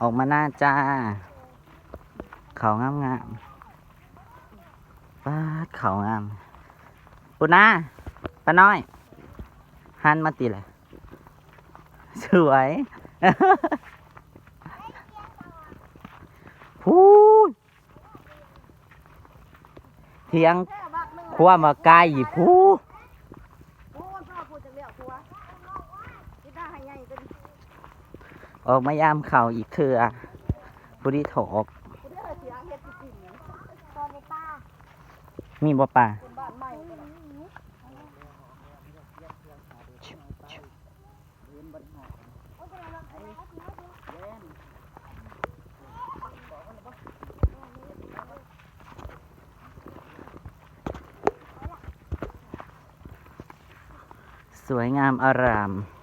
ອອກມານາຈ້າ ເຂົ້າງາມໆ ປາດ ເຂົ້າງາມ ປຸນນາ ປ້ານ້ອຍ ຫັນມາຕິລະ ສວຍ ພຸ້ນ ຖຽງຄວາມວ່າໄກພຸ້ນ ອອກມາຍາມເຂົ້າອີກເທື່ອ ຜູ້ດີຖອກ ມີບໍ່ປາ? ສວຍງາມອາຣາມ